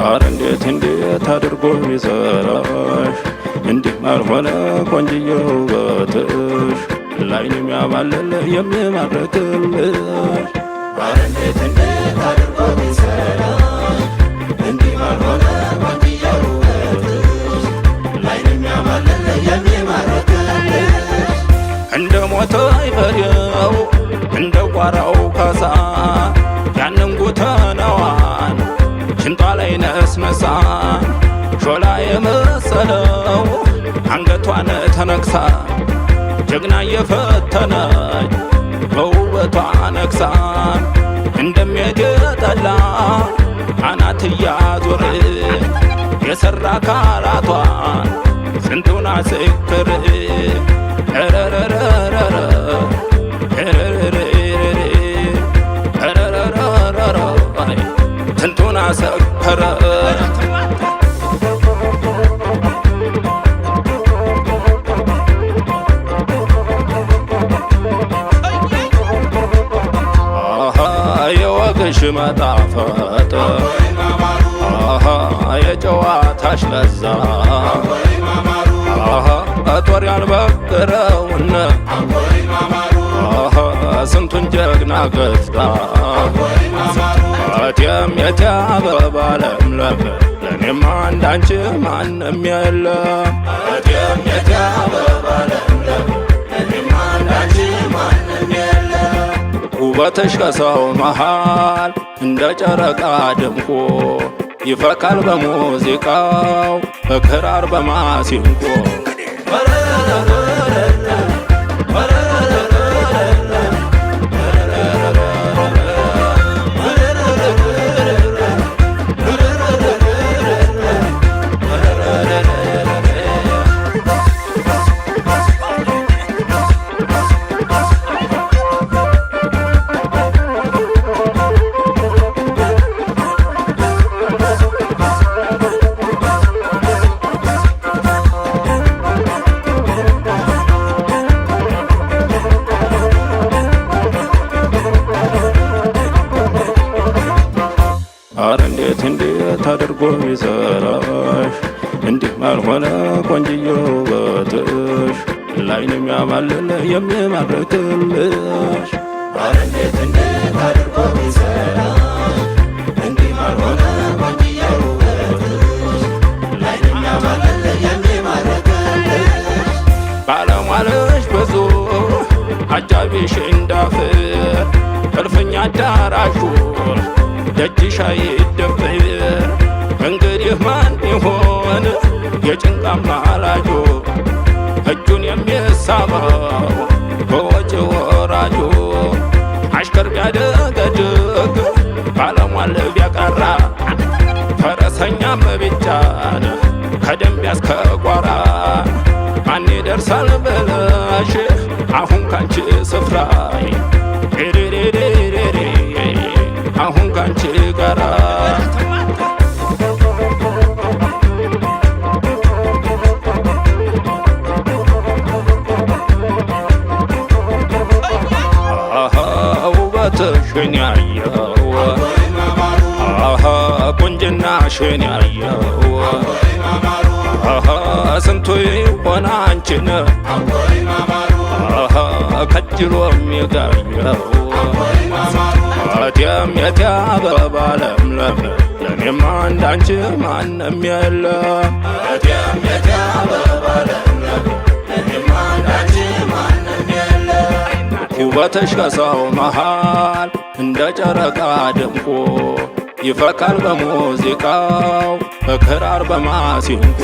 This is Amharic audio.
አረ እንዴት እንዴት አድርጎ ቢሰራሽ እንዲህ አልሆነ ቆንጅዬ ውበትሽ፣ ላይን የሚያማልል የሚማርክልሽ። አረ እንዴት እንዴት አድርጎ ቢሰራሽ እንዲህ አልሆነ ቆንጅዬ ውበትሽ፣ ላይን የሚያማልል የሚማርክልሽ። እንደ ሞተ ይፈሬው እንደ ቋራው ካሳ ያንን ጉተናዋን ሽንጧ ላይ ነስነሳ፣ ሾላ የመሰለው አንገቷን ተነክሳ፣ ጀግና እየፈተነች በውበቷ ነግሳ፣ እንደሚያገጠላ አናት እያዞር የሰራ ካላቷን ስንቱን አስክር። ረረረረረ ረረረረረ ስንቱን አሰከረ። አሃ የወግሽ መጣፈጥ፣ አሃ የጨዋታሽ ለዛ፣ አሃ ጦር ያልበገረውን፣ አሃ ስንቱን ጀግና ገፍታ። እቴም የቴ አበባ ለምለም፣ ለእኔማ እንዳንቺ ማንም የለም። እቴም የቴ አበባ ለምለም፣ ለእኔማ እንዳንቺ ማንም የለም። ውበትሽ ከሰው መሃል እንደ ጨረቃ ደምቆ ይፈካል በሙዚቃው በክራር በማሲንቆ። አረ እንዴት እንዴት አድርጎ ቢሰራሽ እንዲህ አልሆነ ቆንጅዬ ውበትሽ፣ ላይን የሚያማልል የሚማርክልሽ። አረ እንዴት እንዴት አድርጎ ቢሰራሽ እንዲህ አልሆነ ቆንጅዬ ውበትሽ፣ ላይን የሚያማልል የሚማርክልሽ። ባለሟልሽ ብዙ አጃቢሽ እንዳፍር፣ እልፍኝ አዳራሹ ደጅሽ አይደፍር። እንግዲህ ማን ይሆን የጭንቅ አማላጁ፣ እጁን የሚሳበው በወጪ ወራጁ? አሽከር ቢያደገድግ ባለሟል ቢያቀራ፣ ፈረሰኛም ቢጫን ከደንቢያ እስከ ቋራ፣ ማን ይደርሳል ብለሽ አሁን ካንቺ ስፍራ፣ ሬሬሬሬ አሁን ካንቺ ጋራ። አሃ ውበትሽን ያየው፣ አሃ ቁንጅናሽን ያየው፣ አሃ ስንቱ ይሆን አንቺን አሃ ከጅሎ የሚጋየው? እቴም የቴ አበባ ለምለም፣ ለእኔማ እንዳንቺ ማንም የለም። እቴም የቴ አበባ ለምለም፣ ለእኔማ እንዳንቺ ማንም የለም። ውበትሽ ከሰው መሃል እንደ ጨረቃ ደምቆ ይፈካል በሙዚቃው በክራር በማሲንቆ።